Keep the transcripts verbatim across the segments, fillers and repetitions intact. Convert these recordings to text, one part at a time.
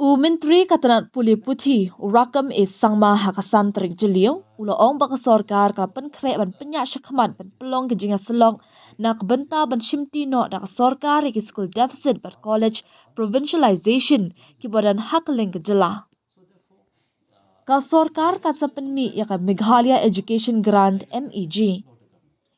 U Myntri ka tnat pule puthi, u Rakkam A Sangma, ha ka san tarik Jylliew, u la ong ba ka sorkar ka la pynkhreh ban pynïaid shakhmat ban pynlong ki jingïasyllok na ka bynta ban shimti noh da ka sorkar ïa ki skul deficit bad college provincialization kiba don ha kylleng ka jylla. Ka sorkar kan sa pynmih ïa ka Meghalaya Education Grant, M E G.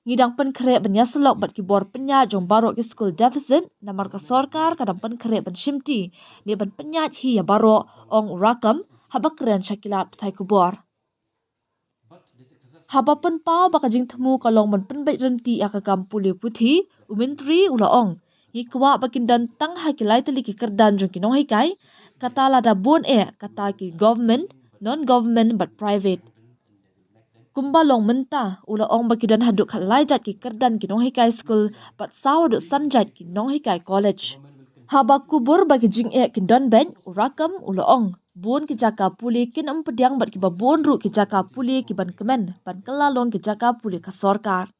Ngi dang pynkhreh ban ïasyllok bad ki bor pynïaid jong baroh ki skul deficit, namar ka sorkar ka dang pynkhreh ban shimti ne ban pynïaid hi ïa baroh, ong u Rakkam haba kren sha ki lad pathai khubor. Haba pynpaw ba ka jingthmu ka long ban pynbeit rynti ïa ka kam pule puthi, u Myntri u la ong, ngi kwah ba kin don tang ha ki lai tylli ki kyrdan jong ki nonghikai, kata lada bun eh, kata ki government, non-government bad private. Kumba long mynta, u la ong ba ki don haduh khatlai jait ki kyrdan ki nonghikai skul bad saw haduh san jait ki nonghikai college. Haba kubur ba ki jingeh kin don beit, u Rakkam u la ong, bun ki jaka pule kin ym pdiang bad kiba bun ruh ki jaka pule kiban kmen ban kylla long ki jaka pule ka sorkar.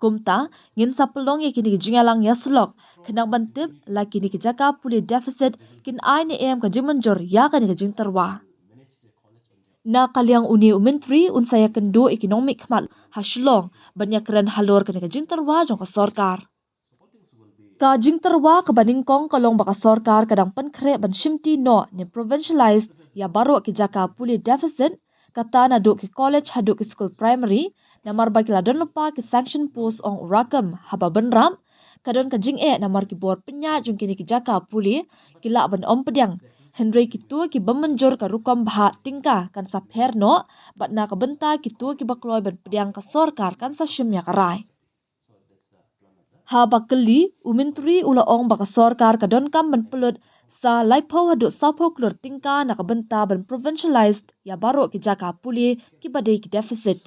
Kumta, ngin sa pynlong ïa kine ki jingïalang ïasyllok, khnang ban tip la kine ki jaka pule deficit kin ai ne em ka jingmynjur ïa kane ka jingtyrwa. Na ka liang une u Myntri un sa ïakynduh ïa ki nongmihkhmat ha Shillong ban ïakren halor kane ka jingtyrwa jong ka sorkar. Ka jingtyrwa kaba nyngkong ka long ba ka sorkar ka dang pynkhreh ban shimti noh ne provincialized ïa baroh ki jaka pule deficit, kata naduh ki college haduh ki skul primary, namar ba ki la don lypa ki sanction post, ong u Rakkam, haba bynrap ka don ka jingeh namar ki bor pynïaid jong kine ki jaka pule ki lah ban ym pdiang, hynrei kito kiba mynjur ka rukom bhah tyngka kan sa pher noh, bad na ka bynta kito kiba kloi ban pdiang ka sorkar kan sa shim ïa ka rai. Haba kylli, u Myntri u la ong ba ka sorkar ka donkam ban pynlut sa laiphew haduh sawphew klur tyngka na ka bynta ban provincialized ïa baroh ki jaka pule kiba dei ki deficit.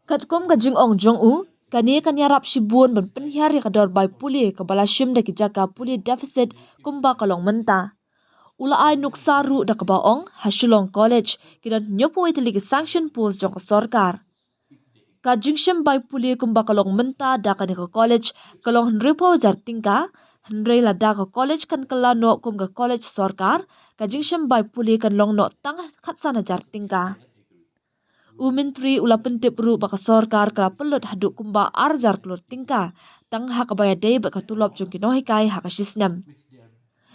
Katkum ka jingong jong u, kane kan ïarap shibun ban pynhiar ïa ka dor bai pule kaba la shim da ki jaka pule deficit kumba ka long mynta. U la ai nuksa ruh da kaba ong, ha Shillong College ki don hynñiewphew tylli ki sanction post jong ka sorkar. Ka jingshim bai pule kumba ka long mynta da kane ka college ka long hynriewphew hajar tyngka, hynrei lada ka college kan kylla noh kum ka college sorkar, ka jingshim bai pule kan long noh tang khatsan hajar tyngka. U Myntri u la pyntip ruh ba ka sorkar ka la pynlut haduh kumba ar hajar klur tyngka tang ha kaba ïadei bad ka tulop jong ki nonghikai ha ka shisnem.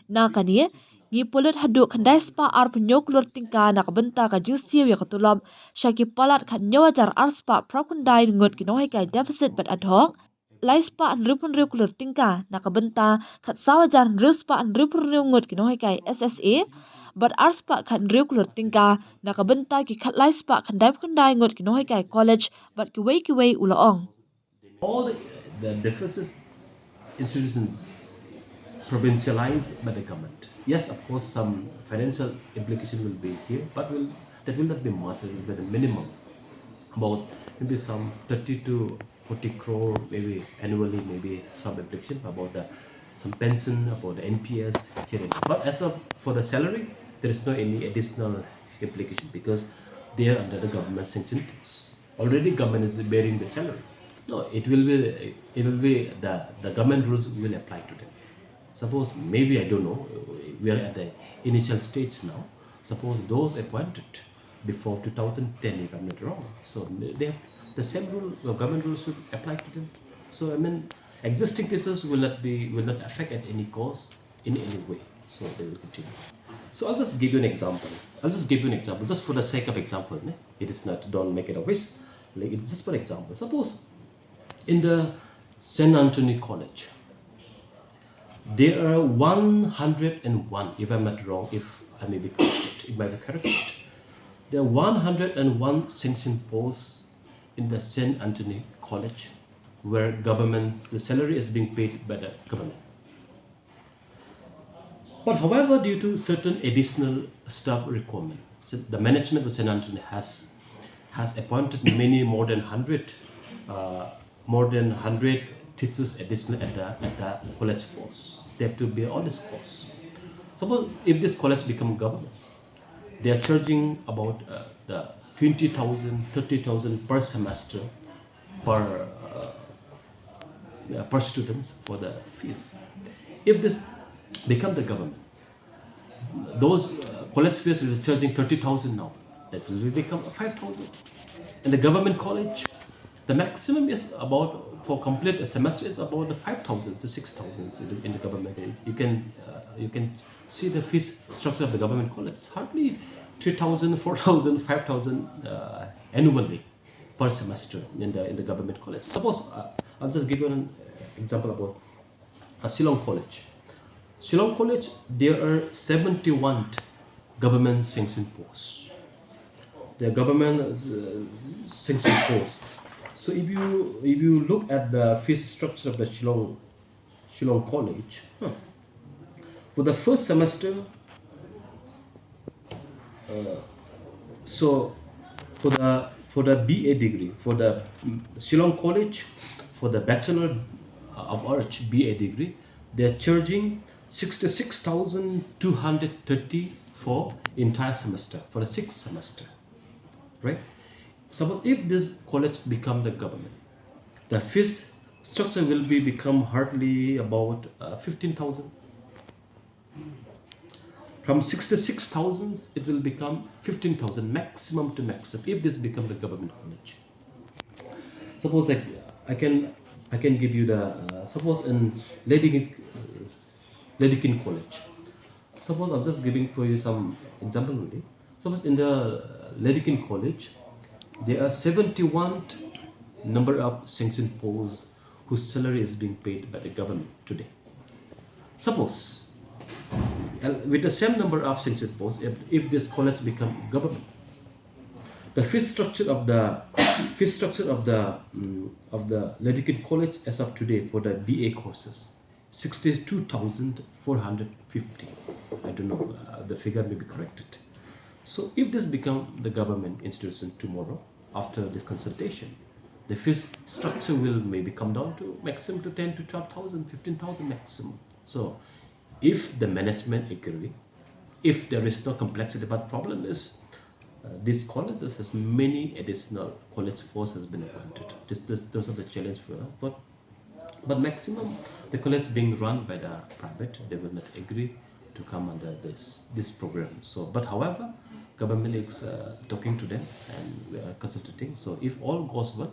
Na kane, ngi pynlut haduh khyndai spah arphew hynñiew klur tyngka na ka bynta ka jingsiew ïa ka tulop sha ki palat khathynñiew hajar ar spah phra khyndai ngut ki nonghikai deficit bad ad hoc, lai spah hynriewphew hynriew klur tyngka na ka bynta khatsaw hajar hynriew spah hynriewphew hynriew ngut ki nonghikai S S A, bad ar spah khathynriew klur tyngka na ka bynta ki khatlai spah khyndaiphew khyndai ngut ki nonghikai college bad kiwei kiwei, u la ong. All the, the deficit institutions provincialized by the government. Yes, of course, some financial implication will be here, but will, that will not be much, it will be the minimum. About maybe some thirty to forty crore, maybe annually, maybe some implication about the, some pension, about the N P S, here and there. But as of, for the salary, there is no any additional implication because they are under the government sanction post. Already government is bearing the salary. No, it will be, it will be the, the government rules will apply to them. Suppose, maybe, I don't know, we are at the initial stage now. Suppose those appointed before two thousand ten, if I'm not wrong, so they have the same rule, the government rules should apply to them. So, I mean, existing cases will not be, will not affect at any cost in any way. So they will continue. So I'll just give you an example. I'll just give you an example, just for the sake of example. Ne? It is not, don't make it a wish. Like, it's just for example. Suppose in the Saint Anthony College, there are one hundred and one, if I'm not wrong, if I may be corrected, it might be corrected. There are one hundred and one sanction posts in the Saint Anthony College where government, the salary is being paid by the government. But however, due to certain additional staff requirement, so the management of Saint Anthony has, has appointed many, more than hundred, uh, more than hundred teachers additional at the, at the college cost. They have to bear all this cost. Suppose if this college become government, they are charging about, uh, the twenty thousand, thirty thousand per semester per, uh, uh, per students for the fees. If this become the government, Those uh, college fees which is charging thirty thousand now, that will become five thousand. And the government college, the maximum is about, for complete a semester, is about the five thousand to six thousand in the government. You can uh, you can see the fees structure of the government college. It's hardly three thousand, four thousand, five thousand uh, annually per semester in the in the government college. Suppose uh, I'll just give you an example about uh, Shillong College. Shillong College, there are seventy-one government sanctioned posts. The government uh, sanctioned posts. So if you if you look at the fees structure of the Shillong Shillong College, huh, for the first semester, uh, so for the for the B A degree, for the mm, Shillong College, for the Bachelor of Arts B A degree, they are charging sixty-six thousand two hundred thirty for entire semester, for the sixth semester, right? Suppose if this college become the government, the fees structure will be become hardly about uh, fifteen thousand. From sixty-six thousand, it will become fifteen thousand maximum to maximum if this become the government college. Suppose I, I can I can give you the uh, suppose in Lady Lady King College. Suppose I'm just giving for you some example only. Suppose in the uh, Lady King College, there are seventy-one number of sanctioned posts whose salary is being paid by the government today. Suppose, uh, with the same number of sanctioned posts, if, if this college become government, the fee structure of the fee structure of the mm, of the Lady King College as of today for the B A courses, sixty-two thousand four hundred fifty. I don't know, uh, the figure may be corrected. So if this become the government institution tomorrow, after this consultation, the fee structure will maybe come down to maximum to ten to twelve thousand, fifteen thousand maximum. So if the management agree, if there is no complexity, but problem is uh, these colleges has many additional college force has been appointed. This, this, those are the challenge for us. But but maximum the college being run by the private, they will not agree to come under this this program. So, but however, government is uh, talking to them and we are consulting. So if all goes well,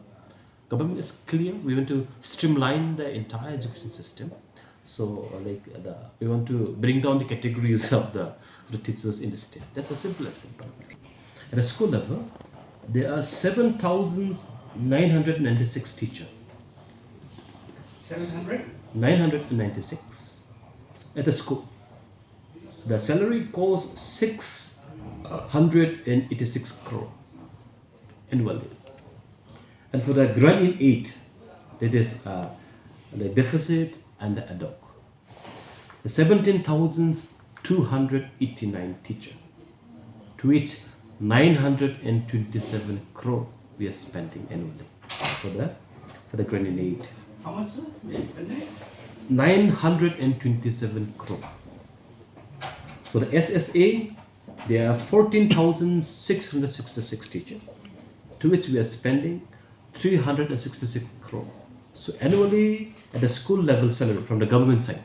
government is clear. We want to streamline the entire education system. So uh, like uh, the, we want to bring down the categories of the, the teachers in the state. That's as simple as simple. At the school level, there are seven thousand nine hundred ninety-six teachers. Seven hundred? Nine hundred ninety-six at the school. The salary cost six hundred eighty-six crore annually. And for the grant in aid, that is uh, the deficit and the ad hoc, the seventeen thousand two hundred eighty-nine teacher, to which nine hundred twenty-seven crore we are spending annually for the for the grant in aid. How much, sir? We are spending? Nine hundred twenty-seven crore. For the S S A, there are fourteen thousand six hundred sixty-six teachers, to which we are spending three hundred sixty-six crore. So annually, at the school level salary from the government side,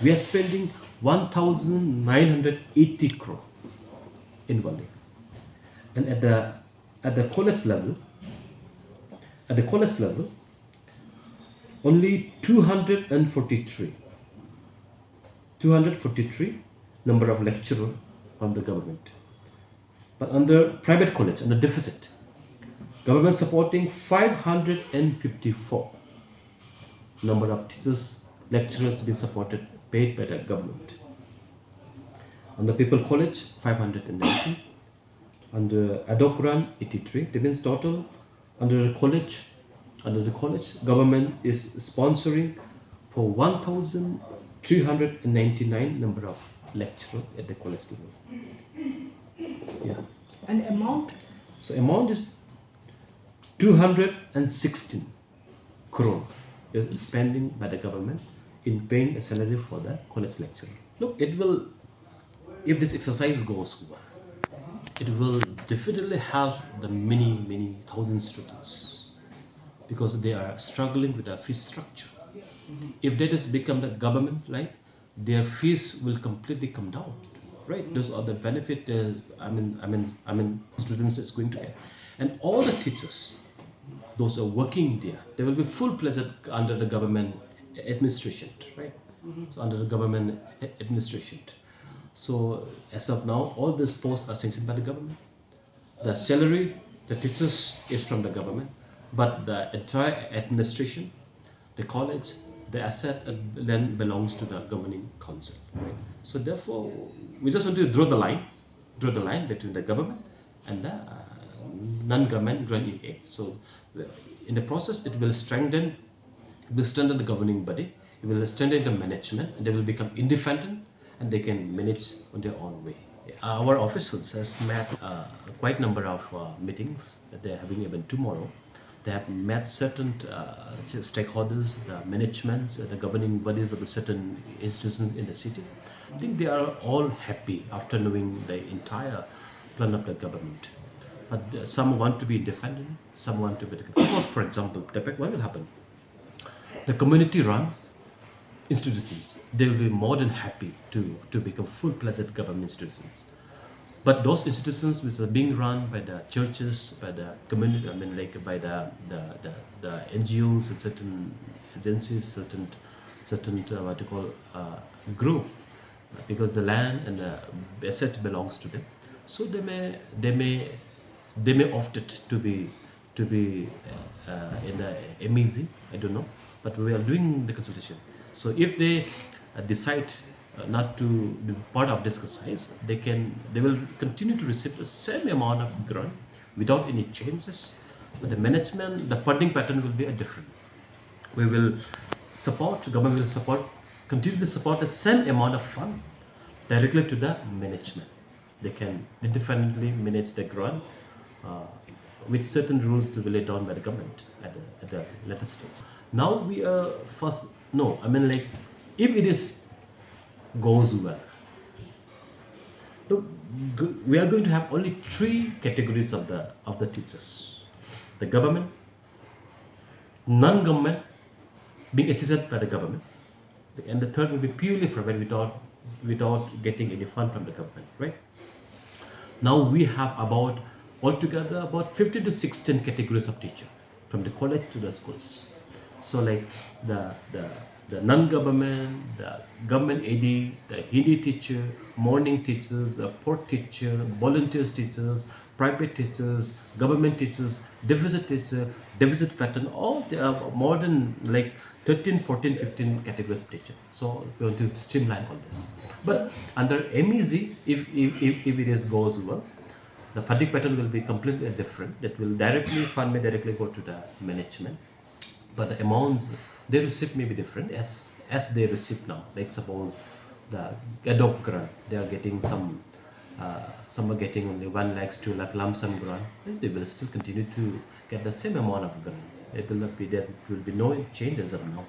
we are spending one thousand nine hundred eighty crore annually. And at the at the college level, at the college level, only two hundred forty-three, two hundred forty-three number of lecturer from the government. But under private college, under deficit, government supporting five hundred fifty-four number of teachers, lecturers being supported, paid by the government. Under People College, five hundred ninety. Under ad hoc grant, eighty-three. That means total under the college, under the college, government is sponsoring for one thousand three hundred ninety-nine number of lecturer at the college level. Yeah. And amount? So amount is two hundred sixteen crore is spending by the government in paying a salary for the college lecturer. Look, it will, if this exercise goes well, it will definitely help the many, many thousand students because they are struggling with the fee structure. If that has become the government, right, their fees will completely come down. Right? Those are the benefit, uh, I mean, I mean, I mean, students is going to get. And all the teachers, those are working there, they will be full-fledged under the government administration, right? So under the government a- administration. So as of now, all these posts are sanctioned by the government. The salary, the teachers is from the government, but the entire administration, the college, the asset and land belongs to the governing council, right? So therefore, we just want to draw the line, draw the line between the government and the uh, non-government grant aid. So the, in the process, it will strengthen, it will strengthen the governing body, it will strengthen the management, and they will become independent and they can manage on their own way. Our officials has met uh, quite number of uh, meetings that they're having even tomorrow. They have met certain uh, stakeholders, the managements, the governing bodies of the certain institutions in the city. I think they are all happy after knowing the entire plan of the government. But uh, some want to be independent, some want to be. Suppose, for example, Tepek, what will happen? The community run institutions, they will be more than happy to, to become full-fledged government institutions. But those institutions which are being run by the churches, by the community, I mean, like by the, the, the, the N G Os and certain agencies, certain, certain uh, what you call uh, group, because the land and the asset belongs to them. So they may, they may, they may opt it to be to be uh, in the M E Z, I don't know, but we are doing the consultation. So if they uh, decide uh, not to be part of this exercise, they can, they will continue to receive the same amount of grant without any changes. But the management, the funding pattern will be a different. We will support, government will support, continue to support the same amount of fund directly to the management. They can independently manage the grant uh, with certain rules to be laid down by the government at the, at the later stage. Now we are first, no, I mean, like, if it is goes well, look, g- we are going to have only three categories of the of the teachers: the government, non-government, being assisted by the government, and the third will be purely private without without getting any fund from the government, right? Now we have about altogether about fifteen to sixteen categories of teacher from the college to the schools. So like the the the non-government, the government aidee, the Hindi teacher, morning teachers, the port teacher, volunteers teachers, private teachers, government teachers, deficit teacher, deficit pattern, all there are more than like thirteen, fourteen, fifteen categories of teacher. So we want to streamline all this. But under M E Z, if, if, if, if it is goes well, the funding pattern will be completely different. That will directly, fund may directly go to the management. But the amounts they receive may be different as as they receive now. Like suppose the ad hoc grant, they are getting some uh, some are getting only one lakh, two lakh lump sum grant. They will still continue to get the same amount of grant. It will not be there. It will be no change as of now.